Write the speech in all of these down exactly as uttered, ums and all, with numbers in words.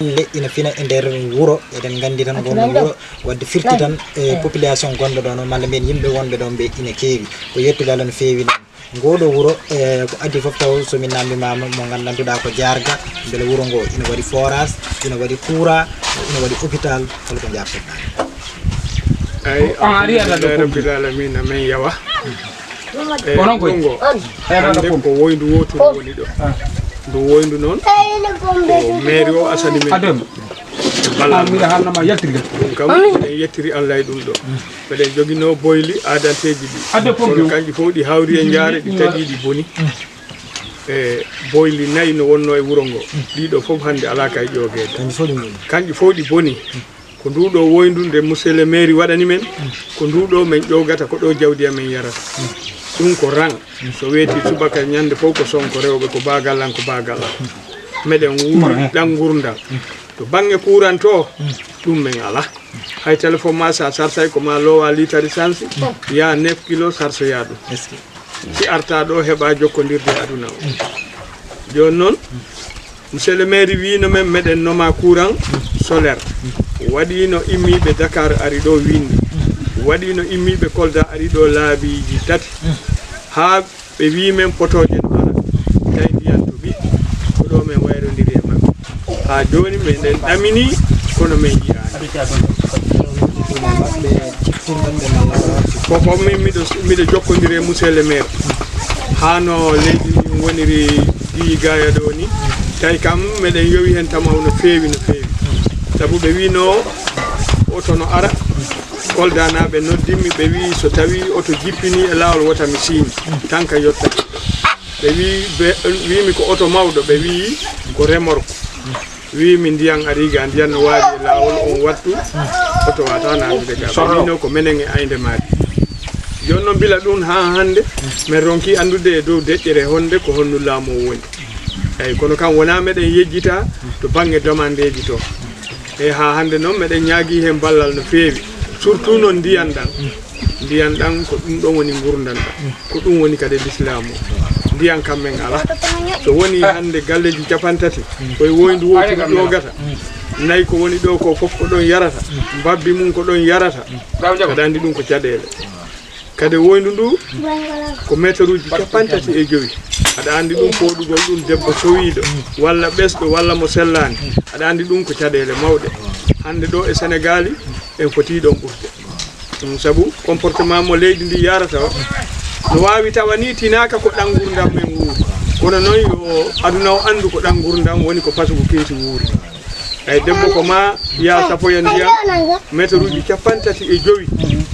Leɗɗi no fina e nder wuro, eɗen nganndi tan ngon wuro, wadde firti tan e population gonɗo ɗon o, malla mbiyen yimɓe wonɓe ɗon ɓe ina keewi. Ko yettude Allah no feewi noon. Ngoo ɗoo wuro, e, ko adii fof taw so min namndimaama mo nganndanduɗaa ko Jaarga, mbele wuro ngoo ina waɗi forage, ina waɗi courant, ina waɗi hôpital, hol ko njaabtoɗaa? Ay, alhamdulillahi rabbil alamina, men yawa. E, kono koy, ɗum ngo, hannde ko woyndu wootu woni ɗo. Ndu woyndu noon, ko mairie o asani men. Adem. Ballal. Ɗum kam, en yettiri Allah e ɗum ɗo. Mbeɗen joginoo boyli aadanteeji ɗi. Kono kanji fof ɗi hawri e njaare, ɗi taƴi, ɗi boni. E boyli nayi no wonnoo e wuro ngo. Ɗiɗo fof hannde alaa ka e ƴoogeede. Kanji fof ɗi boni. Ko ndu ɗo woyndu nde monsieur le maire waɗani men, ko ndu ɗo men ƴoogata, ko ɗo jawdi amen yarata. Ɗum ko rang. So weeti subaka ñande fof ko Sonko rewɓe, ko baagal an, ko baagal an. Meɗen wuuri ɗan ngurndam. To baŋŋe courant to, ɗum men alaa. Hay téléphone ma sa sarsay ko ma loowa litre essence, yaa neuf kilo sarsoya ɗum. Si arta ɗo heɓa jokkondirde e aduna o. Jooni noon, monsieur le maire wiino men meɗen noma courant solaire. Waɗiino immiiɓe Dakar ari ɗo winnde. Waɗiino immiiɓe Kolda ari ɗo laabiiji tati. Haa ɓe wii men potooje no ara. Tawi ndiyan toɓi. Ko ɗo men wayrondiri e maɓɓe. Haa jooni meɗen ɗamini, kono men yiyaani. Ko fof min miɗo, miɗo jokkondiri e monsieur le maire. Haa no leydi ndi woniri diyi gaaya ɗo ni. Tawi kam meɗen yowi heen tamaw no feewi, no feewi. Sabu ɓe wiino oto no ara. Koldanaaɓe noddimmi, ɓe wii so tawi oto jippini e laawol wota mi siiñ, tan ka yottake. Ɓe wii, ɓe, wiimi ko oto mawɗo, ɓe wii ko remorque. Wiimi ndiyan ari ga, ndiyan no waawi e laawol on wattu, oto wata naatude ga. Ɓe wiino ko menen e aynde maaki. Jooni noon mbila ɗum haa hannde, men ronki anndude e dow deƴƴere honde ko honno laamu o woni. Eyi, kono kam wonaa meɗen yejjita to baŋŋe domandeeji to. E haa hannde noon meɗen ñaagii heen ballal no feewi, surtout noon ndiyan ɗan. Ndiyan ɗan ko ɗum ɗon woni ngurndan ɗan, ko ɗum woni kadi lislaamu. Ndiyan kam men alaa. So woni hannde galleeji capantati, koye woyndu wootu ƴoogata, nayi ko woni ɗo ko fof ko ɗon yarata, mbabbi mum ko ɗon yarata, aɗa anndi ɗum ko caɗeele. Kadi woyndu ndu ko meteruuji capantati e jowi. Aɗa anndi ɗum fooɗugol ɗum debbo sowiiɗo, walla ɓesɗo, walla mo sellaani. Aɗa anndi ɗum ko caɗeele mawɗe. Hannde ɗo e Senegaali, en fotii ɗon ɓurde. Ɗum sabu comportement mo leydi ndi yarata o, no waawi tawa ni tinaaka ko ɗan ngurndan men wuuri. Kono noon yo aduna o anndu ko ɗan ngurndan woni ko pasugu keesi wuuri. Eyi, debbo ko ma yaa sapoya ndiyan, meteruuji capantati e jowi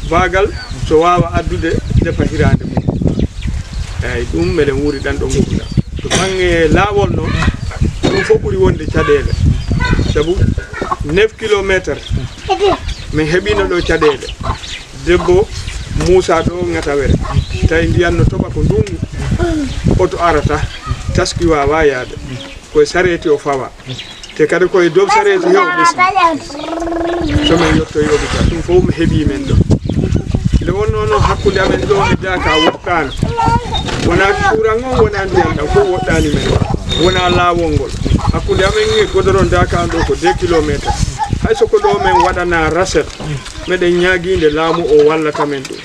baagal, so waawa addude defa hiraande mum. Eyi, ɗum meɗen wuuri ɗan ɗo ngurndan. To baŋŋe laawol noon, ɗum fof ɓuri wonde caɗeele. Sabu neuf kilometer, min heɓino ɗo caɗeele. Debbo muusa ɗo ŋatawere, tawi ndiyan no toɓa ko ndungu, oto arata, taski waawa yaade, koye sareeti o fawa. Te kadi koye dow sareeti hew ɓesdi. So min yottoyi hôpital, ɗum fof mi heɓii men ɗo. Nde wonnoo noon hakkunde amen ɗo e Daaka woɗɗaani. Wonaa kuuran on, wonaa ndiyan ɗan, fof woɗɗaani men. Wonaa laawol ngol. Hakkunde amen e godoron Daaka ɗo ko deux kilomètres. Hay so ko ɗo men waɗana raset, meɗen ñaagii nde laamu o wallata men ɗum.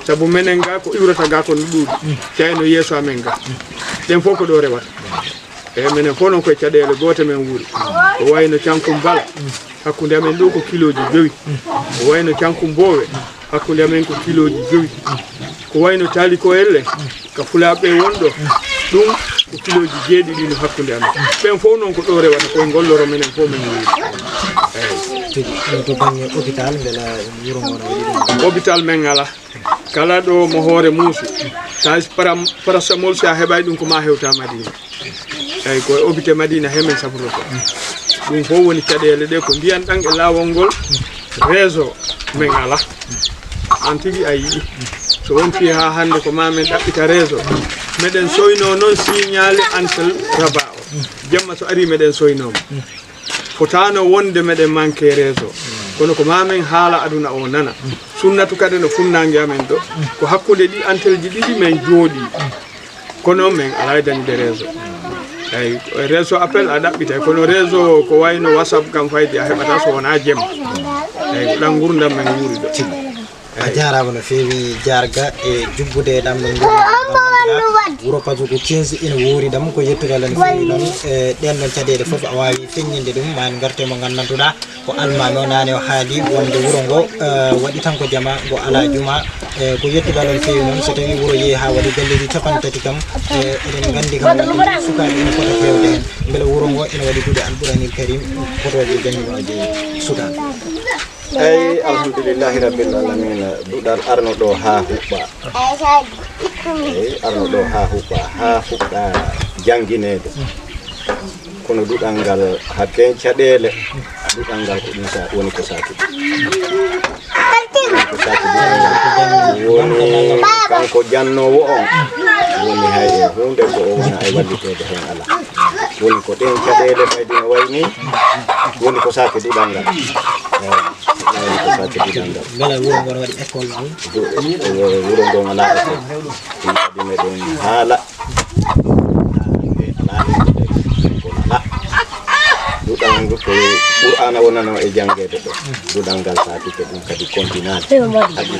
Sabu menen ga ko iwrata ga ko no ɗuuɗi. Cayno yeeso amen ga. Ɗen fof ko ɗo rewata. Eyi, menen fof noon koye caɗeele goote men wuuri. Ko wayno cankum bala, hakkunde amen ɗo ko kilooji jowi. Ko wayno cankum boowe, hakkunde amen ko kilooji jowi. Ko wayno taalikoyelle, ka fulaaɓe won ɗo, ɗum ko kilooji jeeɗiɗi no hakkunde amen. Ɓen fof noon ko ɗo rewata, koye ngol loro menen fof men wuuri. Eyi. Tigi, to baŋŋe hôpital, mbela wuro ngo no waɗi ɗum? Hôpital men alaa. Kala ɗo mo hoore muusi, tawi param-, paracetamol, si a heɓay ɗum ko ma hewta Madina. Eyi, ko e hôpital Madina he men sabrotoo. Ɗum fof woni caɗeele ɗe, ko ndiyan ɗan e laawol ngol, réseau men alaa. An tigi a yi'i. So wonti haa hannde ko ma men ɗaɓɓita réseau. Meɗen soynoo noon signal antel raba o. Jemma so ari meɗen soynoo mo. Fotaano wonde meɗen manque réseau. Kono ko ma men haala aduna o nana. Sunnatu kadi no funnaange amen ɗo. Ko hakkunde ɗi antelji ɗiɗi men jooɗii. Kono men alaa e dañude réseau. Eyi, réseau appel a ɗaɓɓitay, kono réseau ko wayno WhatsApp kam fayde a heɓata so wonaa jemma. Eyi, ko ɗan ngurdam men wuuri ɗo. Tigi. A jaaraama no feewi, Jarga, e jubbude ɗam no ngurndan wuro Pajugu quinze ina wuuri ɗam. Ko yettude Allah no feewi noon, e ɗeen ɗon caɗeele fof a waawi feññinde ɗum, ma en ngarte mo nganndanduɗaa ko almaami o naane o haali wonde wuro ngo, eh, waɗi tan ko jama, ngo alaa juma. Eh, ko yettude Allah no feewi noon, so tawii wuro yehi haa waɗi galleeji capanɗe tati kam, eh, eɗen nganndi kam wonde sukaaɓe ina pota heewde heen. Mbele wuro ngo ina waɗi duɗe Alquraanil Karim, fotooje jannginooje sukaaɓe? Eyi, alhamdulillahi rabbil alamina, duɗal arno ɗo haa huɓɓa. Eyi, arno ɗo haa huɓɓa, haa fuɗɗa janngineede. Kono duɗal ngal, hakkeen caɗeele, duɗal ngal ko ɗum sa-, woni ko saaki. Woni ko saaki duɗal ngal. Woni kanko jannoowo on, woni hay e huunde ko o wona e walliteede heen alaa. Woni ko ɗeen caɗeele ɓayde no wayi nii, woni ko saaki duɗal ngal. Eyi, woni ko saaki duɗal ngal. Mbela wuro ngo no waɗi école noon? Du-, wuro ngo alaa école. Ɗum kadi meɗen haala. Duɗal ngal ko Qur'aana wonano e janngeede ɗo. Duɗal ngal saakike ɗum kadi continaade. Haɗi.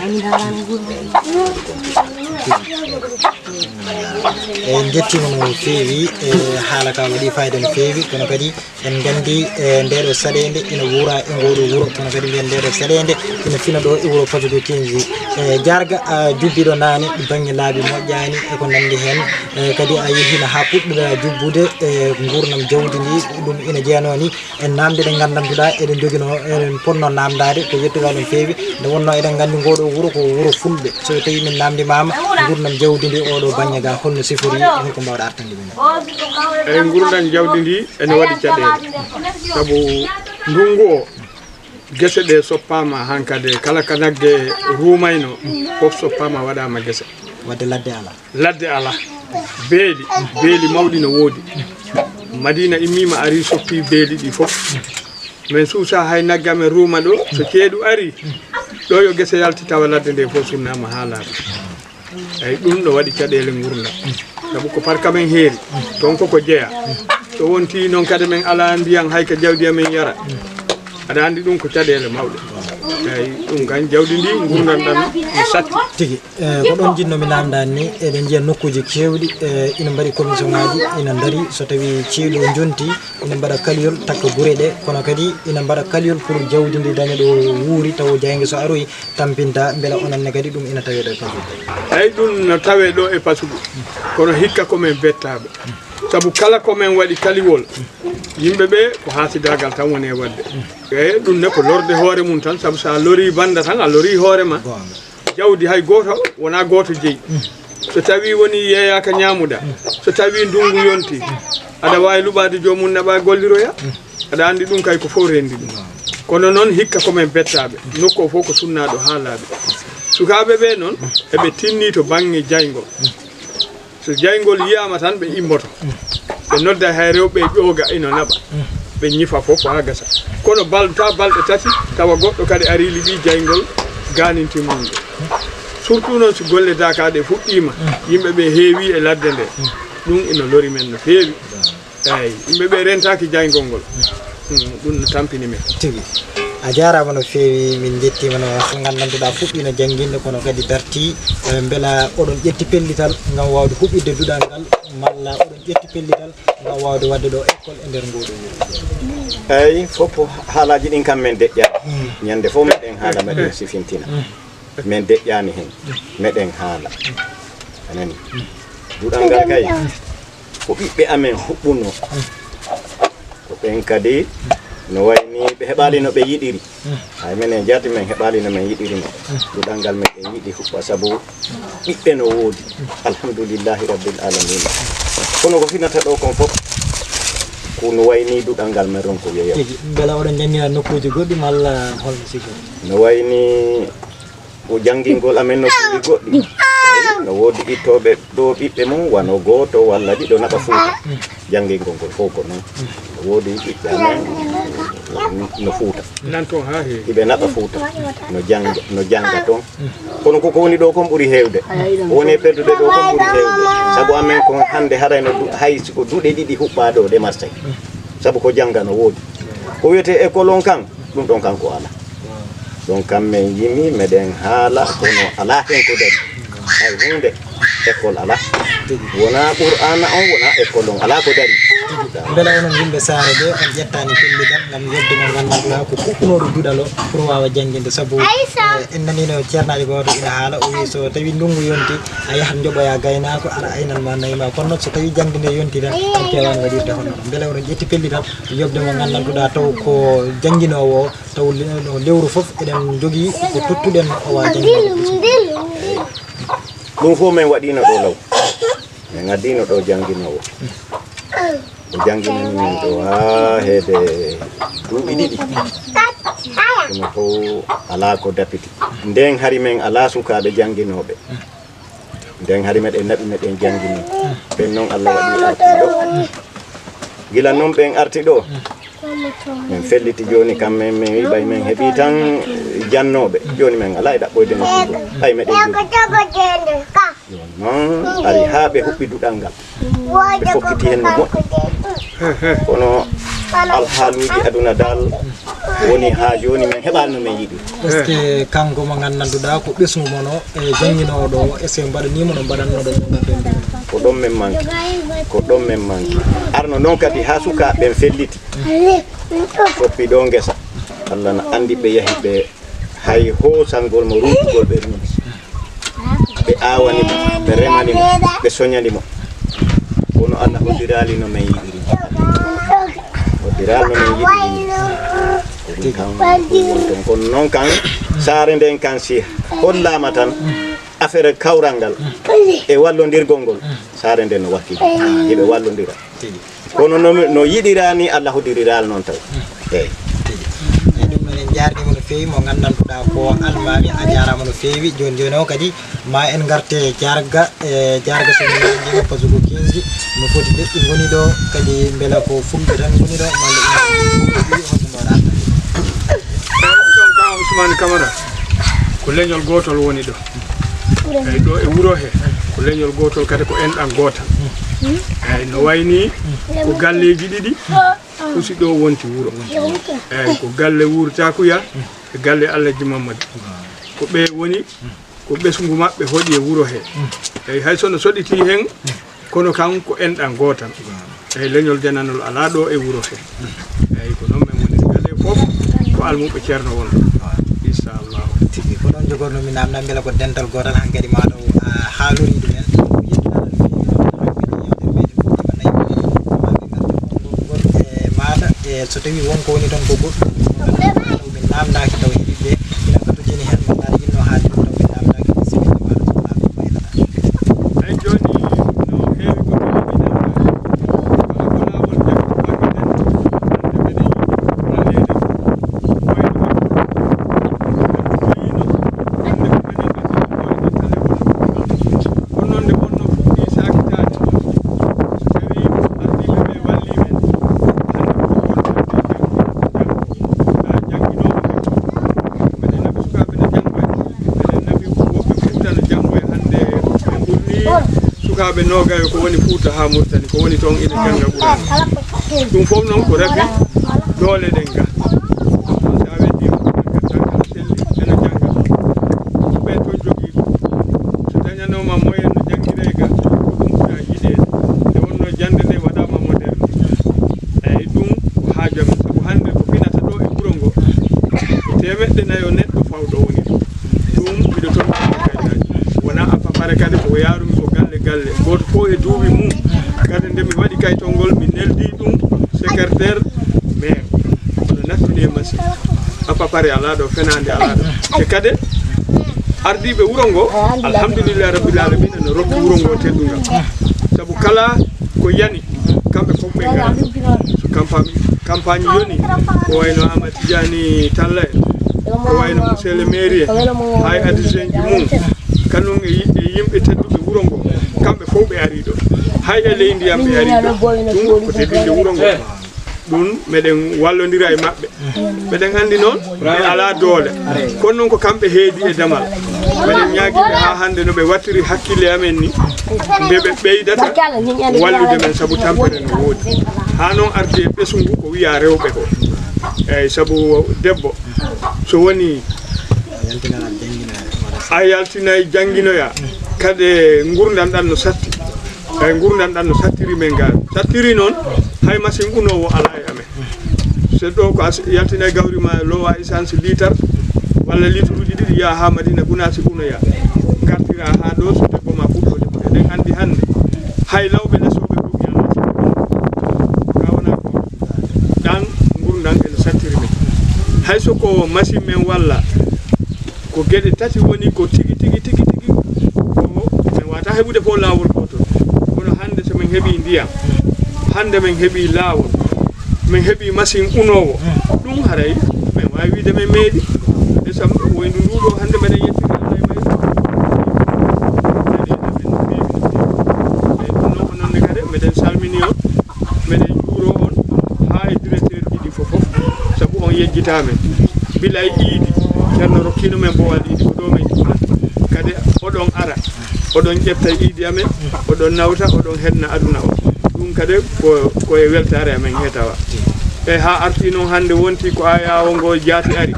En njettiima no feewi, e haala ka waɗi fayida no feewi, kono kadi en nganndi, e, ndeeɗo saɗeende ina wuura e ngooɗo wuro, kono kadi mbiyen ndeeɗo saɗeende ina fina ɗo e wuro Pajugu quinze. E, Jarga, a jubbiɗo naane bannge laabi moƴƴaani e ko nanndi heen. E, kadi a yehino haa puɗɗuɗa jubbude, e, nguurndam jawdi ndi, ɗum ina jeyanoo ni e naamnde ɗe nganndanduɗaa eɗen njoginoo, eɗen potnoo naamndaade, ko yettude Allah no feewi. Nde wonnoo eɗen nganndi ngooɗo wuro ko wuro fulɓe. So tawii min naamndimaama nguurndam jawdi ndi oɗo bannge ga, holno sifori, holko mbaawɗa artande min? Eyi, nguurndam jawdi ndi ene waɗi caɗeele. Sabu ndunngu o, gese ɗe soppaama hankadi, kala ka nagge ruumayno, fof soppaama waɗaama gese. Wadde ladde alaa? Ladde alaa. Beeli, beeli mawɗi no woodi. Madiina immiima, arii, soppii beeli ɗi fof. Min suusaa hay nagge amen ruuma ɗo, so ceeɗu arii, ɗo yo gese yalti tawa ladde nde fof sunnaama haa laaɓi. Eyi, ɗum no waɗi caɗeele nguurndam. Sabu ko parka men heeri, toon koko jeyaa. So wontii noon kadi men alaa ndiyan hay ka jawdi amen yara. Aɗa anndi ɗum ko caɗeele mawɗe. Eyi, ɗum kan jawdi ndi nguurndam ɗam no satti. Tigi. Eh, ko ɗoon njiɗnoomi naamndaade ni, eɗen njiya nokkuuji keewɗi, eh, ina mbaɗi commission ngaaji, ina ndarii, so tawii ceeɗu o njontii, ina mbaɗa kaliyol takka gure ɗe, kono kadi ina mbaɗa kaliyol pour jawdi ndi daña ɗo wuuri, tawa jaynge so aroyi tampinta, mbela onon ne kadi ɗum ina tawee ɗo e Pajugu? Eyi, ɗum no tawee ɗo e Pajugu, kono hikka ko men bettaaɓe. Sabu kala ko men waɗi kaliwol, yimɓe ɓe ko haasidaagal tan woni e waɗde. Eyi, ɗum ne ko lorde hoore mum tan, sabu so a lorii bannda tan, a lorii hoore ma. Goonga. Jawdi hay gooto wonaa gooto jeyi. So tawii wonii yeeyaaka ñaamuɗaa, so tawii ndunngu yontii, aɗa waawi luɓaade joomum naɓa golliroya. Aɗa anndi ɗum kay ko fof renndi ɗum. Kono noon hikka ko men bettaaɓe. Nokku o fof ko sunnaaɗo haa laaɓi. Sukaaɓe ɓe noon, eɓe tinnii to bannge jayngol. So jayngol yiyaama tan, ɓe immoto. Ɓe nodda hay rewɓe ƴooga ina naɓa. Ɓe ñifa fof haa gasa. Kono balɗa balɗe tati, tawa goɗɗo kadi arii liɓii jayngol gaanintin mum. Surtout noon si golle daakaaɗe fuɗɗiima, yimɓe ɓe heewii e ladde nde. Ɗum ina lori men no feewi. Eeyi, yimɓe ɓe rentaaki jayngol ngol. Hmm, ɗum no tampini men. Tigi. A jaaraama no feewi, min njettiima no nganndanduɗaa fuɗɗiino jannginde, kono kadi dartii. Eh, mbela oɗon ƴetti pellital ngam waawde huɓɓitde duɗal ngal, malla oɗon ƴetti pellital ngam waawde waɗde ɗo école e nder ngoo ɗoo wuro? Eeyi, fof ko haalaaji ɗin kam men deƴƴaani. Hmm. Ñande fof meɗen haala, meɗen sifintina. Hmm. Men deƴƴaani heen, meɗen haala. A nanii? Duɗal ngal kay, ko ɓiɓɓe amen huɓɓunoo. Ko ɓen kadi, no wayi ni ɓe heɓaali no ɓe yiɗiri. Hay menen jaati men heɓaali no men yiɗiri no. Duɗal ngal meɗen yiɗi huɓɓa sabu ɓiɓɓe no woodi. Alhamdulillahi rabbil alamina. Kono ko finata ɗo kon fof, ko no wayi ni duɗal ngal men ronko yeeyo. Tigi, mbela oɗon njanngira nokkuuji goɗɗi malla holno sifori? No wayi ni ko janngingol amen nokkuuji goɗɗi. Eyi, no woodi ittooɓe ɗo ɓiɓɓe mum, wano gooto walla ɗiɗo naɓa Fuuta. Janngingol ngol fof ko noon. No woodi ɓiɓɓe amen, no Fuuta. Nan toon haa heewi. Iɓe naɓa Fuuta. No jannga, no jannga toon. Kono koko woni ɗo kon ɓuri heewde. Ko woni e perdude ɗo kon ɓuri heewde. Sabu amen kon hannde haray no du-, hay si ko duɗe ɗiɗi huɓɓaa ɗo de Marseille. Sabu ko jannga no woodi. Ko wiyetee école on kan, ɗum ɗon kan ko alaa. Ɗon kan men yimi, meɗen haala, kono alaa hen ko dari. Hay huunde, école alaa. Wonaa Qur'aana on, wonaa école on, alaa ko dari. Mbela onon yimɓe saare ɓe, on ƴettaani pellitol ngam yedde mo ngannduɗaa ko kuɓɓunooɗo duɗal o pour waawa jannginde? Sabu, eh, en naniino ceernaajo gooto ina haala, o wii so tawi ndunngu yonti, a yahat njoɓoya gaynaako, ara aynan ma nayi ma. Kono noon so tawi jaŋde nde yonti tan, en keewaani waɗirde hono noon. Mbele oɗon ƴetti pellitol, yoɓde mo nganndantuɗaa taw ko jannginoowo o, taw le-, no lewru fof eɗen njogii ko tottuɗen o waawa jannginoowo? Ɗum fof min waɗiino ɗo law. Min ngaddiino ɗo jannginoowo. O jannginani min ɗo haa heede duuɓi ɗiɗi. Kono fof alaa ko dapiti. Ndeen hari min alaa sukaaɓe jannginooɓe. Ndeen hari meɗen naɓi, meɗen janngini. Ɓen noon Allah waɗi arti ɗo. Gila noon ɓen arti ɗo, min felliti jooni kam, min, min wi'i ɓay min heɓii tan jannooɓe. Jooni min alaa e ɗaɓɓoyde nokku goo. Ɓay meɗen jogii. Jooni noon ari haa ɓe huɓɓi duɗal ngal. Ɓe fokkiti heen no moƴƴi. Kono alhaaluuji aduna dal woni haa jooni min heɓaani no min yiɗi. Est-ce que kanko mo nganndanduɗaa ko ɓesngu mon o e jannginooɗo o, est-ce que mbaɗanii mo no mbaɗannooɗo mo nganndanduɗaa? Ko ɗon min manki. Ko ɗon min manki. Arno noon kadi haa sukaaɓe ɓen felliti. Soppi ɗo ngesa. Allah na anndi ɓe yahi ɓe hay hoosangol mo ruutugol ɓe ruuti. Ɓe aawani mo, ɓe remani mo, ɓe soñani mo. Kono Allah hoddiraali no min yiɗiri. Hoddiraali no min yiɗiri. Ko ɗum kan woni toon. Kono noon kan, saare nden kan si hollaama tan, affaire kawral ngal e wallondirgol ngol, saare nden no wakkili. Hiɓe wallondira. Tigi. Kono no, no yiɗiraa ni, Allah hoddiriraa noon taw. Eey. Tigi. Eey, ɗum noon en njaarniima no feewi, mo nganndanduɗaa ko almaami, a jaaraama no feewi. Jooni jooni o kadi, ma en ngarte Jaarga, e Jaarga so min nanndiima, parce que ko quinze no foti leƴƴi ngoni ɗo, kadi mbela ko fulɓe tan ngoni ɗo, malla ina ɗi, holno mbaɗaa? Ɗon ka Ousmane Camara, ko leñol gootol woni ɗo. Eey, ɗo e wuro he, ko leñol gootol kadi, ko enɗan gootal. Eey, no wayi ni ko galleeji ɗiɗi, kusi ɗo wonti wuro. Eey, ko galle Wuuri Takuya e galle Alhaji Mammadi. Ko ɓe woni, ko ɓesngu maɓɓe hoɗi e wuro he. Eey, hay so no soɗiti hen, kono kan ko enɗan gootal. Eey, leñol jananol alaa ɗo e wuro he. Eey, ko noon min woni kala e fof, ko almuɓɓe Ceerno won. Inchallah. Tigi, ko noon jogorno mi namdal, mbela ko dental gootal hankadi ma ɗo, a, haalori ɗumen. Ko yettude Allah no feewi, noon hankadi yewtere meɗen fuɗɗiima nayi. Maa ɓe ngarta konngol ngol e maaɗa, e so tawii won ko woni toon ko goɗɗum, min namdaaki taw heɗiiɓe ɓe, ina katojini heen, mbaɗa yiɗno haalde ɗum taw min namdaaki, bisimilla maaɗa, so wonaa ko ɓeydata. Eey, jooni no heewi ko min njiɗi nande. Wala ko laawol jaggi bannge nden, hannde meɗen yiɗi walleede. Wayno ɓe yiino, hannde ko minen ɓe tawi wayde tale wonno. Kono noon nde wonno fuɗɗi saakitaade, so tawii ardiiɓe ɓe wallii men, hannde ko ɗum woni ardiiɓe. Haa jannginooɓe ɓe. Mbeɗen naɓi sukaaɓe no janngoya. Mbeɗen naɓi woɓɓe Fuuta no janngoya hannde. Ɓe ɓurni sukaaɓe noogayo ko woni Fuuta haa Muritani, ko woni toon ina jannga Qur'aana. Ɗum fof noon ko rafi doole ɗen ga. Ɗum so a weddii ɗum, ɓe ngattaa kala selli, ɓe no jannga. Ɓen toon jogii ɗum. So dañanooma moyen no janngiree ga, ko ɗum ɓura yiɗeede. Nde wonnoo jannde nde waɗaama moderne. Eey, ɗum ko haaju amen, sabu hannde ko finata ɗo e wuro ngo, ko teemeɗɗe nayo neɗɗo fawɗo woni ɗum. Ɗum miɗo toon kayitaaji. Wonaa à peu près kadi ko yaarumi ko galle galle. Gooto fof e duuɓi mum. Kadi nde mi waɗi kayitol ngol, mi neldii ɗum secrétaire maire. Kono nattini e machine. À peu près alaa ɗo, fenaande alaa ɗo. Te kadi, ardiiɓe wuro ngo, alhamdulillahi rabbil alamina, no rokki wuro ngo teddungal. Sabu kala ko yani, kamɓe fof ɓe ngara. So campagne, campagne yoni, ko wayno Amadou Tidiane Talla en, ko wayno monsieur le maire en, hay adjoint ji mum, kanum e yi-, e yimɓe tedduɓe wuro ngo, kamɓe fof ɓe ari ɗo. Hay e ley ndiyam ɓe ari ɗo. Ɗum ko teddinde wuro ngo. Ɗum meɗen wallondira e maɓɓe. Meɗen anndi noon, ɓe alaa doole. Kono noon ko kamɓe heedi e damal. Meɗen ñaagii ɓe haa hannde no ɓe wattiri hakkille amen ni, nde ɓe ɓeydata wallude men, sabu tampere no woodi. Haa noon ardi e ɓesu ngu ko wiyaa rewɓe ko. Eeyi, sabu debbo, so woni a yaltinay jannginoya, kadi ngurndan ɗan no satti. Eeyi, ngurndan ɗan no sattiri men gaa. Sattiri noon, hay masin unoowo alaa e amen. So ɗo ko a s-, yaltinay gawri ma, lowa essence liitar, walla liituruuji ɗiɗi, yaha haa Madina Gunaasi unoya. Ngartira haa ɗo, so debbo ma fuɗɗoode. Eɗen anndi hannde, hay lawɓe lesooɓe ɗum yalnata. Ka wona ko ɗan ngurndan en sattiri men. Hay so ko masin men walla, ko geɗe tati woni ko tigi, tigi, tigi, tigi, ko men wata heɓude fof laawol gootol. Kono hannde so men heɓii ndiyam, hannde men heɓii laawol, men heɓii masin unoowo, ɗum haray men waawi wiide men meeɗi. E sabu woyndu ndu ɗo hannde meɗen yettiri Allah e mayru. Meɗen yettiri men no feewi no feewi. E ɗum noon ko noon ne kadi meɗen salmini on, meɗen juuro on haa e directeur ji ɗi fof fof, sabu on yejjitaa men. Bila e iidi, Ceerno rokkiino men boowal iidi, ko ɗo men juula. Kadi oɗon ara, oɗon ƴetta iidi amen, oɗon nawta, oɗon henna aduna o. Ɗum kadi ko, ko e weltaare amen he tawa. E haa arti noon hannde wonti ko ayawo ngo jaati ari.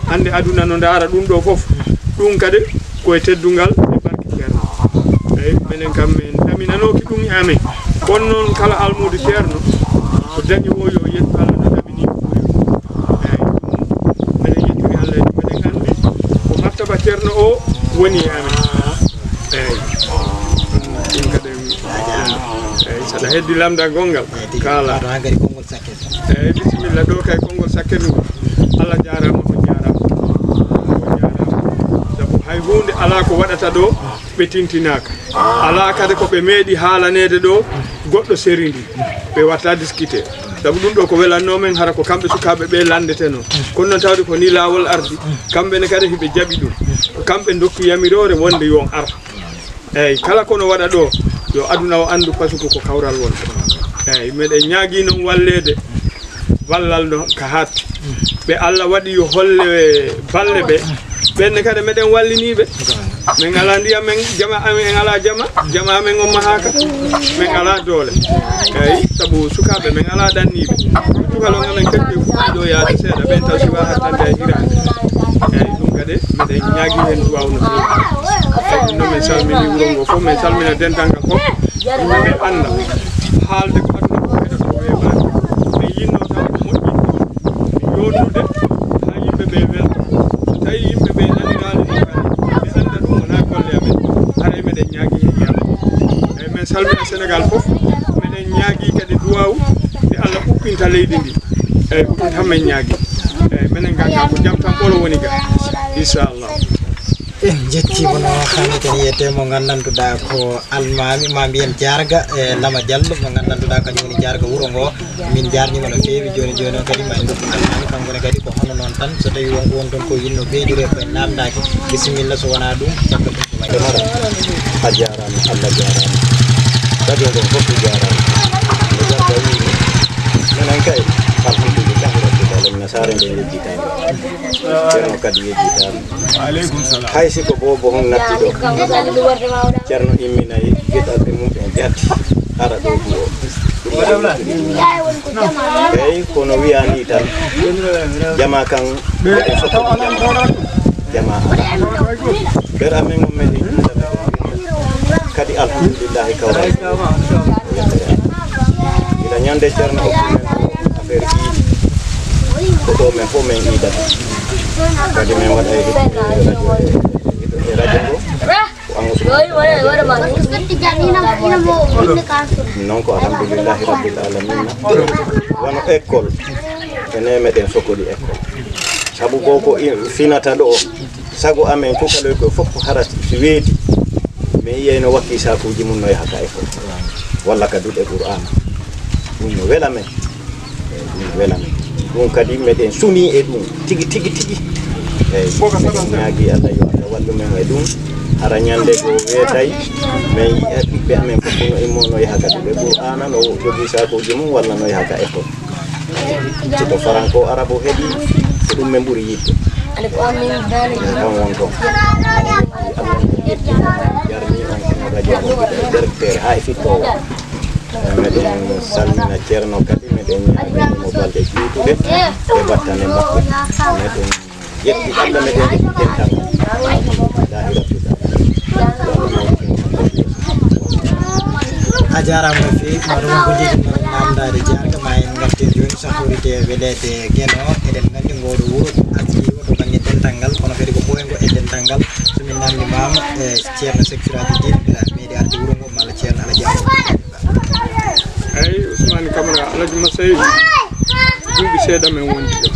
Hannde aduna no ndaara ɗum ɗo fof. Ɗum kadi ko e teddungal e barke Ceerno. Eyi, menen kam men ɗaminanooki ɗum e amen. Kono noon kala almuudo Ceerno, ko dañi o yo yettu Allah no ɗamini ɓuri. Eyi, menen yettiri Allah e menen anndi ko martaba Ceerno o woni e amen. Eyi, ɗum kadi, eyi, saɗa heddi lamndagol ngal, kaala. Eyi, bisimilla, ɗo kay konngol sakkirngol. Allah jaaraama, on jaaraama. On jaaraama. Sabu hay huunde alaa ko waɗata ɗo, ɓe tintinaaka. Alaa kadi ko ɓe meeɗi haalaneede ɗo, goɗɗo serindi. Ɓe watta discuter. Sabu ɗum ɗo ko welannoo men, hara ko kamɓe sukaaɓe ɓe lanndetenoo. Kono noon tawde ko nii laawol ardi, kamɓe ne kadi hiɓe jaɓi ɗum. Ko kamɓe ndokki yamiroore wonde yo on ar. Eeyi, kala kono waɗa ɗo, yo aduna o anndu, parce que ko kawral won. Eeyi, meɗen ñaagii noon walleede, ballal no ka haatti. Ɓe Allah waɗi yo holle balle ɓe, ɓenne kadi meɗen walliniiɓe. Min alaa ndiyam, min jama amen alaa jama, jama amen on mahaaka. Min alaa doole. Eeyi, sabu sukaaɓe min alaa ɗanniiɓe. Cukalon amen kadi ɓe fuɗɗii ɗo yaade seeɗa, ɓen taw si waawi hattande e hiraande. Eeyi, ɗum kadi meɗen ñaagii heen duwaaw no feewi. Eeyi, ɗum noon min salminii wuro ngoo fof, min salmina dental ngal fof. Yimɓe ɓe annda haalde ko aduna ko heɗoto weeɓaani. Ɓe yinnoo tan ko moƴƴi. Yooɗnude haa yimɓe ɓe welta. So tawii yimɓe ɓe naniraali noon kadi, ɓe annda ɗum wonaa golle amen. Haray meɗen ñaagii heen yaade. Eeyi, min salmina Senegaal fof. Meɗen ñaagii kadi duwaaw nde Allah uɓɓinta leydi ndi. Eeyi, ko ɗum tan min ñaagii. Eeyi, menen nganndal ko jam tan ɓolo woni ga. Inchallah. En njettiima no haanirta ni, wiyetee mo nganndanduɗaa ko almaami, maa mbiyen jaarga, e Lama Jallo, mo nganndanduɗaa kañum woni jaarga wuro ngo. Min njaarniima no feewi. Jooni jooni o kadi ma en ndokku almaami, kanko ne kadi ko hono noon tan, so tawii won ko won toon ko yinnoo feeñude ko en naamndaaki. Bisimilla, so wonaa ɗum, caggal ɗum ko wayi. Mara, a jaaraama, Allah jaaraama. Radio ngo fof jaaraama. No jaarga wiyi, menen kay, alhamdulillahi rabbil alamina, saare nde yejjitaani. Ceerno kadi yejjitaani. Aleykum salam. Hay si ko boobo hon natti ɗo, Ceerno imminay geɗalɓe mum ɓen ƴatti hara ɗo duwo. Eyi, kono wiyaa ni tan, jama kan, jama. Ɓer amen on men e kadi alhamdulillahi kawra. Ila ñande Ceerno o affaire iidi. Ko ɗo men fof men iidata. Kadi men waɗa e radio, e radio ngo. Ko Amadou. Non ko alhamdulillahi rabbil alamina. Wano école. Ene meɗen sokoli école. Sabu ko ko i-, finata ɗo. Sago amen cukaloy ko fof ko hara si weeti. Mi yiyay no wakki sakuuji mum no yaha ka école. Walla ka duɗe Qur'aana. Ɗum no wela men. Ɗum wela men. Ɗum kadi meɗen suni e ɗum tigi, tigi, tigi. Eyi, meɗen ñaagi Allah yo Allah wallu men e ɗum. Hara ñande goo weetay, men yiya ɓiɓɓe amen fof no immo no yaha ka duɗe Qur'aana, no jogii sakuuji mum walla no yaha ka école. Si ko faranko arabo heɓi, ko ɗum min ɓuri yiɗde. Min kam won toon. Jarni on kono radio on e nder feere haa e fittoowo. Meɗen salmina Ceerno kadi, meɗen ñaagani mo balɗe juutuɗe e battane makko. Meɗen yetti Allah, meɗen yetti dental. Alhamdulillahi Rabbil Alamin. A jaaraama no feewi, ma ɗum ko jeyɗi no namdaade jaarde ma en ngarten jooni safori te weleede Geno. Eɗen nganndi ngooɗo wuro ko askiiwo to bannge dental ngal, kono kadi ko ɓooyngo e dental ngal. So min namndimaama, e Ceerno Seek Siraaji Diin, mbeɗa meeɗi arde wuro ngo, malla Ceerno Alaji Amadou. Eyi, Ousmane Camara, Alaji Masaydi, duuɓi seeɗa min wondi ɗo.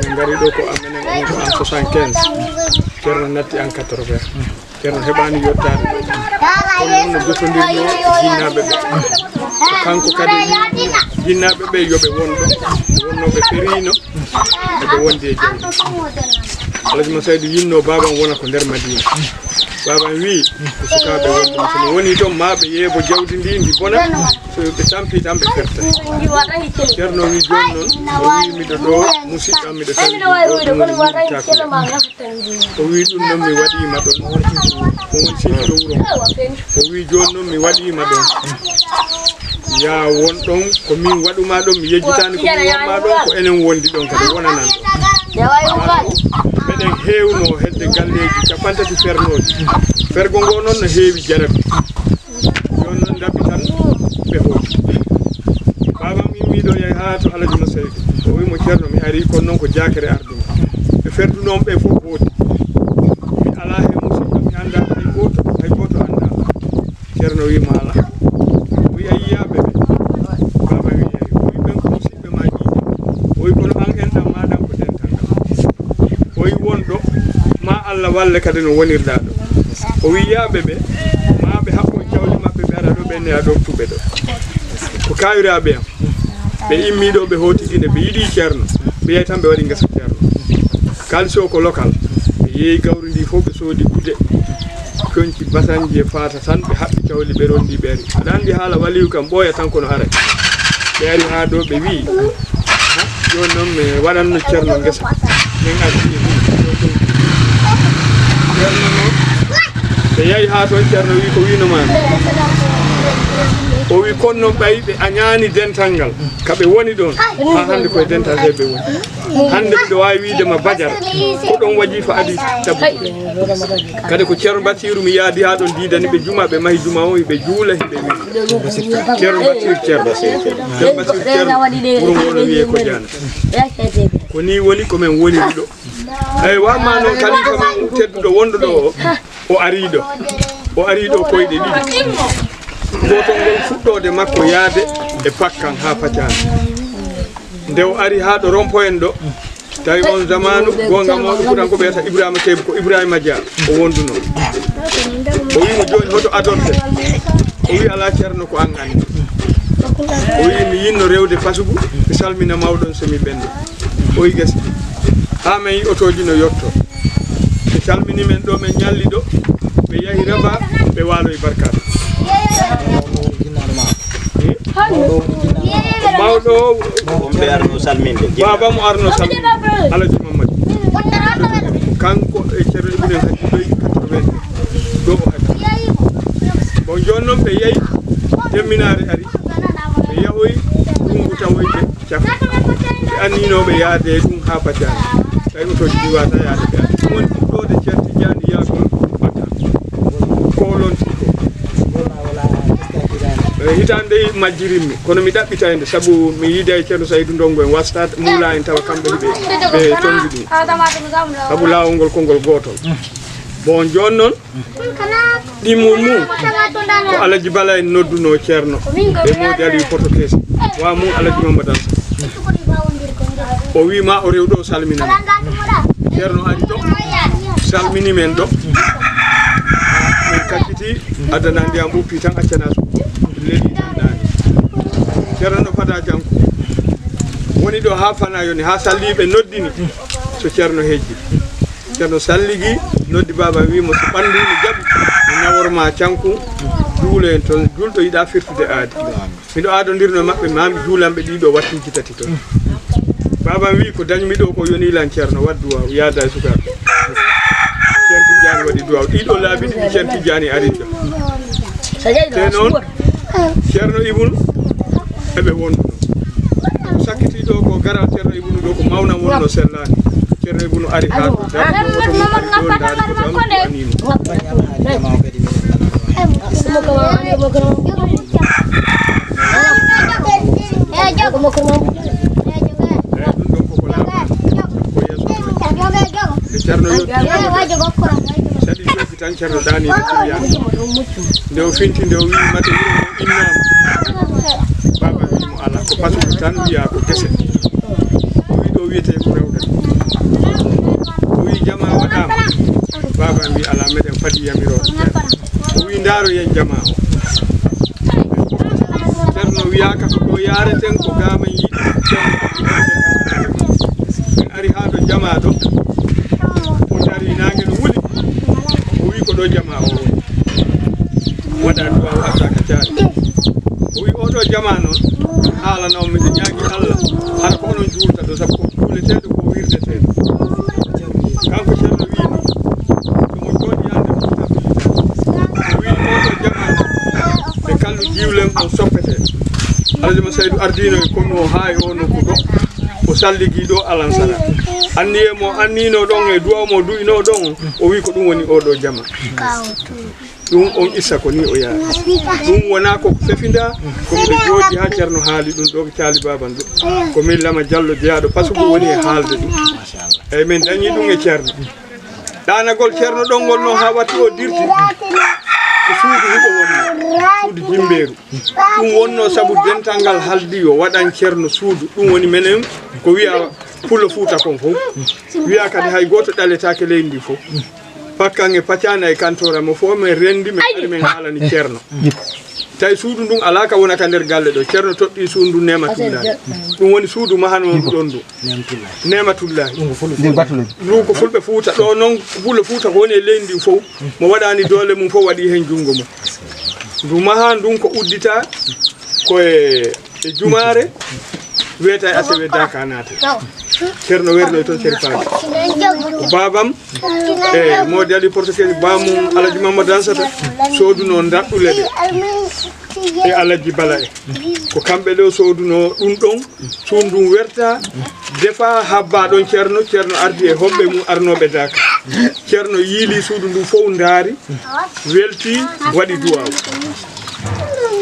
Min ngari ɗo ko amenen on ko an soixante-quinze. Ceerno natti an quatre-vingts. Ceerno heɓaani yottaade ɗo. Kono noon no jotondirnoo e jinnaaɓe ɓe. Ko kanko kadi wiyi jinnaaɓe ɓe yo ɓe won ɗo. Wonnoo ɓe feriino, eɓe wondi e jawdi. Alaji Masaydi yinnoo baabam wona ko nder Madiina. Baabam wiyi, ko sukaaɓe won ɗum. So mi wonii toon, maa ɓe yeebo jawdi ndi, ndi bona. So ɓe tampii tan, ɓe ferta. Ceerno wiyi, jooni noon, o wiyi, miɗo ɗo, musidɗo am, miɗo tawi ɗum ɗo, ɗum woni takuya. O wiyi, ɗum noon mi waɗiima ɗoon. Ko won sinkiro wuro ngo. O wiyi, jooni noon mi waɗiima ɗoon. Yaa won ɗoon, ko min waɗu ma ɗoon, mi yejjitaani ko min waɗ ma ɗoon, ko enen wondi ɗoon kadi, wonanan ɗoon. Meɗen heewnoo hedde galleeji capantati fernooji. Fergo ngoo noon no heewi jarabi. Jooni noon ndabbi tan ɓe hooti. Baabam immiiɗo yahi haa to Alaji Masaydi. O wiyi mo, Ceerno, mi arii, kono noon ko jaakere ardumi. Ɓe ferdunoon ɓe fof hooti. Mi alaa heen musidɗo, mi anndaa hay gooto, hay gooto anndaa. Ceerno wiyi, maa alaa. O wiyi, a yiyaa ɓe ɓe? Baabam wiyi, eey. O wiyi, ɓen ko musidɓe maa ƴiiƴe. O wiyi, kono aan enɗam maa ɗam ko dental ngal. O wiyi, won ɗo, maa Allah walle kadi no wonirɗaa ɗo. O wiyi, yaa ɓe ɓe, maa ɓe haɓɓo jawle maɓɓe, ɓe ara ɗo, ɓe neya ɗo, tuɓe ɗo. Ko kaawiraaɓe am. Ɓe immii ɗo, ɓe hooti Gine, ɓe yiɗi Ceerno. Ɓe yahi tan, ɓe waɗi ngesa Ceerno. Kaalis o ko lokal. Ɓe yeeyi gawri ndi fof, ɓe soodi kude. Coñci batanji e faata tan, ɓe haɓɓi cawli, ɓe rondi, ɓe ari. Aɗa anndi haala waliyu kam ɓooya tan kono aray. Ɓe ari haa ɗo, ɓe wiyi, "Ha, jooni noon mi waɗanno Ceerno ngesa. Min addi e mum." Ceerno noon, ɓe yahi haa toon, Ceerno wiyi, "Ko wiino maa?" O wiyi, "Kono noon ɓay ɓe añaani dental ngal, ka ɓe woni ɗoon, haa hannde koye dental he ɓe woni." Hannde miɗo waawi wiyde ma Badiara, ko ɗoon waɗi fa adi tabu. Kadi ko Ceerno Basiiru mi yaadi haa ɗoon diidani ɓe juma, ɓe mahi juma o, ɓe juula, ɓe wii. Ceerno Basiiru, Ceerno. Ceerno Basiiru, Ceerno. Wuro ngo no wiyee ko Jaana. Ko nii woni ko men woniri ɗo. Eyi, wa ammaa noon kalifa men tedduɗo wonɗo ɗo o, o arii ɗo. O arii ɗo koyɗe ɗiɗi. Gootol ngol fuɗɗoode makko yaade e Pakkan haa Pacaana. Nde o ari haa ɗo Rompoyen ɗo, tawi on zamaanu, goonga mawɗo Fuutankooɓe wiyata Ibrahima Keyba, ko Ibrahima Dia o wondunoo. O wii mo, "Jooni hoto adorte?" O wii, "Alaa Ceerno, ko an anndi." O wii, "Mi yinno rewde fasugu, mi salmina mawɗon so mi ɓenni." O wii, "Gasi." Haa men yi otooji no yotto. Ɓe salmini men ɗo, men ñalli ɗo, ɓe yahi Raba, ɓe waaloyi Barkaatu. Mawɗo o, on ɓe arno salminde. Baaba mo arno salminde, Alaji Mamadu. Kanko e Ceerno Ibrahima Hajji ɗoy quatre-vingt-deux. Ɗo o haji. Bon, jooni noon ɓe yahi, jemminaare ari. Ɓe yahoyi, ndunngu tawoyde. Caka. Ɓe anniinooɓe yaade e ɗum haa Badiane. Tawi otooji ɗi waata yaade ɓe. Ɗum woni fuɗɗoode Ceerno Tijjaani yaagol Bata. Koolonti ko. E hitaande majjirimmi, kono mi ɗaɓɓita e nde, sabu mi yiida e Ceerno Saydu Ndonngo en wasta muula en tawa kamɓe ɓe, ɓe tongi ɗum. Sabu laawol ngol konngol gootol. Bon, jooni noon, ɗimmo mum ko Alaji Bala en noddunoo Ceerno e Moodi Aliyu Portugeesi, wa mum Alaji Mamadu Ansa. O wii ma o rew ɗo, o salmina ma. Ceerno ari ɗo, salmini men ɗo. Min kacciti, addana ndiyam ɓuppi tan, accana so leli tan ɗaani. Ceerno no fada janngo. Woni ɗo haa fana yoni, haa salliiɓe noddini, so Ceerno hejji. Ceerno Salligi noddi baaba, wi mo so ɓanndu no jaɓi, mi naworma canku, juuloyen toon, juulɗo yiɗaa firtude aadi. Miɗo aadondirno e maɓɓe, maa mi juulanɓe ɗii ɗoo wattuuji tati toon. Baaba wi ko dañmi ɗoo ko yoni lan Ceerno, waɗ duwaaw, yaada e sukaaɓe. Ceerno Tijjaani waɗi duwaaw. Ɗii ɗoo laabi ɗiɗi Ceerno Tijjaani ari ɗo. Te noon, Ceerno Ibnu, eɓe wonduno. Sakkiti ɗo ko garal Ceerno Ibnu ɗo ko mawna wonno sellaani. Ceerno Ibnu ari haa ɗo darni ko ɗo, mo ari ɗo ndaari ko tan ko animo. Eyi, ɗum ɗon koko laaɓaani. Ko yeeso. Nde Ceerno yottii, saɗi jooɗi tan Ceerno daani ɗo tiriyaani. Nde o finti, nde o wii mate wuro ngo innaama. Baaba wii mo alaa, ko pasuɗi tan wiyaa ko gese. O wii ɗo wiyetee ko rewde. O wii jamaa waɗaama. Baaba wii alaa, meɗen fadi yamiroore Ceerno. O wii ndaaroyen jamaa o. Ceerno wiyaaka ko ɗo yaareten, ko gaa men yiɗi. En ari haa ɗo jamaa ɗo. O dari naange no wuli. O wii ko ɗo jamaa o woni. Waɗa duwaaw arta ka caali. O wii oɗo jamaa noon, haalana on, miɗo ñaagi Allah, hara ko onon juulta ɗo, sabu ko juuleteeɗo, ko wirdeteeɗo. Kanko Ceerno wii ni, ɗum o jooɗi yande Fuuta Fuuta. O wii oɗo jamaa noon, ɓe kallu jiwlen on soppete. Alhaji Saydu ardiino e komi o haa e o nokku ɗo. O salligi ɗo Alansara. Anniye mo annino ɗon e duwaw mo du'ino ɗon, o wii ko ɗum woni oɗo jamaa. Ɗum on issa ko ni o yaari. Ɗum wonaa ko fefinda, ko miɗo jooɗi haa Ceerno haali ɗum ɗo, ko caali baaba ndu. Ko min Lama Jallo jeyaaɗo Pasugu woni e haalde ɗum. Eyi, min dañi ɗum e Ceerno. Ɗaanagol Ceerno ɗon ngol noon haa watti o dirti. Ko suudu huɗo wonno, suudu Jimbeeru. Ɗum wonno sabu dental ngal haldi yo waɗan Ceerno suudu. Ɗum woni menen ko wiya Pullo Fuuta kon fof. Wiya kadi hay gooto ɗaletaake leydi ndi fof. Pakkan e pacana e kantora mo fof men rendi, men ari men haalani Ceerno. Tawi suudu ndun alaa ka wona ka nder galle ɗo. Ceerno toɗɗi suudu ndu Neematullaahi. Ɗum woni suudu mahanooɗu ɗon ndu. Neematullaahi. Ndu ko Fulɓe Fuuta. Ɗo noon ko Pullo Fuuta ko woni e leydi ndi fof. Mo waɗani doole mum fof waɗi heen junngo mum. Ndu maha ndun ko uddita ko e, e jumaare weeta e asewe daaka naate. Ceerno werno e toon Ceerno Faati. Ko baabam e Moodi Ali Portugal, baamum Alaji Mamadu Ansata, sooduno ndaɗɗule ɗe. E Alaji Bala e. Ko kamɓe ɗo sooduno ɗum ɗon, suun ndun werta, defa, habba ɗon Ceerno, Ceerno ardi e hoɓɓe mum arnooɓe daaka. Ceerno yiili suudu ndu fof ndaari, welti, waɗi duwaaw.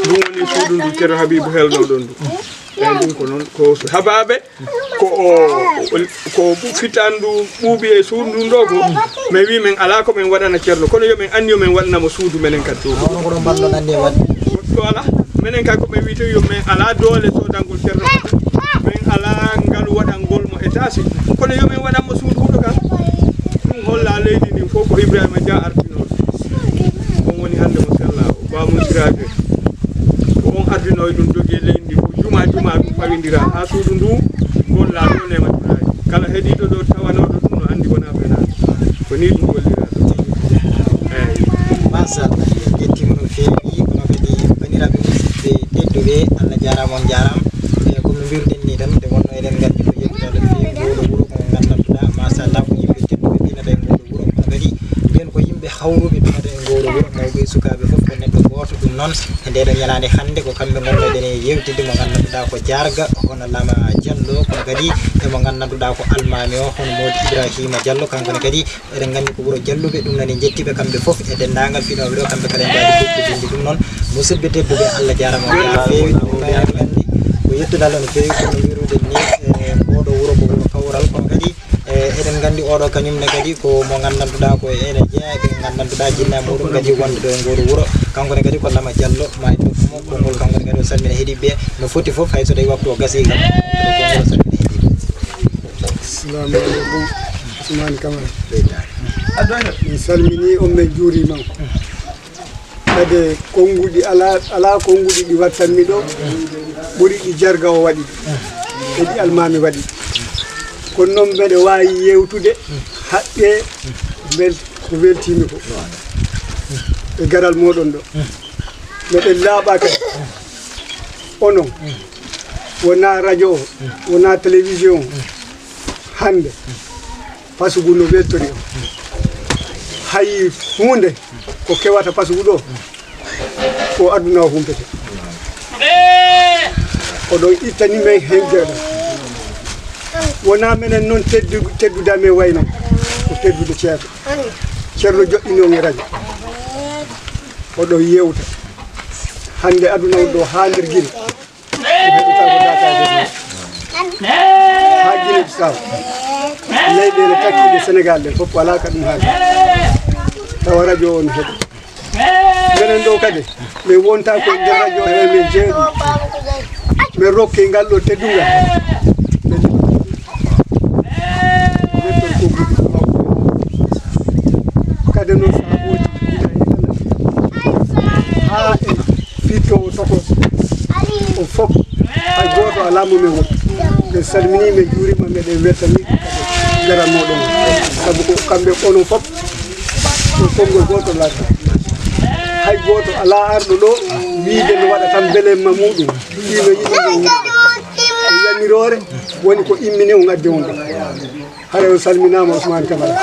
Ɗum woni suudu ndu Ceerno Habiibu helno ɗon ndu. Eyi, ɗum ko noon, ko habaaɓe, ko o, ko fitandu ɓuuɓi e suudu ndun ɗo ko, min wi min alaa ko min waɗana Ceerno, kono yo min anniyo min waɗana mo suudu menen kadi ɗo. Hono ko ɗon mbanno nanni e waɗde. Ɗo alaa, menen kadi ko min wiyte yo min alaa doole soodangol Ceerno. Min alaa ngal waɗangol mo etaasi, kono yo min waɗan mo suudu huɗo kan. Ɗum holla leydi ndin fof ko Ibrahima Dia artinoo. On woni hannde mo sella o, Ba Mum Siraajo. Ko on ardinoo e ɗum dogi e leydi ndi fof, juma juma ɗum fawindira haa suudu ndu golla ɗo Neematullaahi. Kala heɗiiɗo ɗo tawanooɗo ɗum no anndi wonaa fenaande. Ko nii ɗum gollira ɗo. Eeyi. Machallah, en njettiima no feewi, kono kadi banndiraaɓe musidɓe tedduɓe, Allah jaaraama, on jaaraama. E ko no mbiruɗen nii tan, nde wonnoo eɗen nganndi ko yettude Allah no feewi, ngoo ɗo wuro ko nganndanduɗaa, machallah, ko yimɓe tedduɓe pinata e ngoo ɗo wuro, kono kadi mbiyen ko yimɓe hawruɓe pinata e ngoo ɗo wuro, mawɓe e sukaaɓe fof ko neɗɗo gooto. Ɗum noon, e ndee ɗoo ñalaande hannde, ko kamɓe ngonnoɗen e yeewtidde mo nganndanduɗaa ko jaarga, hono Lama Jallo, kono kadi e mo nganndanduɗaa ko almaami o, hono Moodi Ibraahiima Jallo, kanko ne kadi eɗen nganndi ko wuro Jalluɓe, ɗum noon en njettii ɓe kamɓe fof e denndaangal finooɓe ɗo, kamɓe kala en mbaadi fof ko binndi. Ɗum noon, musidɓe tedduɓe, Allah jaaraama on jaaraama feewi, ɗum noon eɗen nganndi ko yettude Allah no feewi, kono mbiruɗen ni, e ngoo ɗo wuro ko wuro kawral, kono kadi, e eɗen nganndi oɗo kañum ne kadi ko mo nganndanduɗaa ko ene jeyaa e ɓe nganndanduɗaa jinna muɗum kadi wonde ɗo e ngoo ɗo wuro, kanko ne kadi ko Lama Jallo, ma en nokku mo konngol, kanko ne kadi o salmina heɗiiɓe no foti fof, hay so tawi waktu o gasii kam, ko konngol o salmina heɗiiɓe. Assalamu aleykum. Ousmane Camara. Ɓeydaade. Min salminii on, min njuuriima on. Kadi konnguɗi alaa, alaa konnguɗi ɗi wattanmi ɗo, ɓuri ɗi jaarga o waɗi, e ɗi almaami waɗi. Kono noon mbeɗa waawi yeewtude, Haqqe bel ko weltiimi ko e garal mooɗon ɗo. Meɗen laaɓa kadi. Onon wonaa radio o, wonaa télévision o. Hannde pasugu no weltori on. Hay huunde ko kewata pasugu ɗo, ko aduna o humpete. Oɗon ittani men hen geɗo. Wonaa menen noon teddu-, teddude amen wayno ko teddude ceerno. Ceerno joɗɗini on e radio. Oɗon yewta. Hannde aduna on ɗo haa nder Gine. Ɗum heɓata ko Dakar kadi. Haa Gine Bissau. Leyɗeele takkiiɗe Senegal ɗe fof alaa ka ɗum haali. Tawa radio on heɓa. Menen ɗo kadi, min wonta ko e nder radio he, min jeeɗi. Min rokke ngal ɗo teddungal. Min kadi noon saabooji ina e kala. Haa e fitto o tokos. O fof, hay gooto alaa mo min woni. Min salminii, min juuriima, meɗen weltanii garal mooɗon. Sabu ko kamɓe onon fof, ko konngol gooto laata. Hay gooto alaa arɗo ɗo wiyde no waɗa tan belemma muuɗum. Ɗii no yiɗi ɗum. Ko yamiroore woni ko immini on addi on ɗo. Hare on salminaama, Ousmane Camara.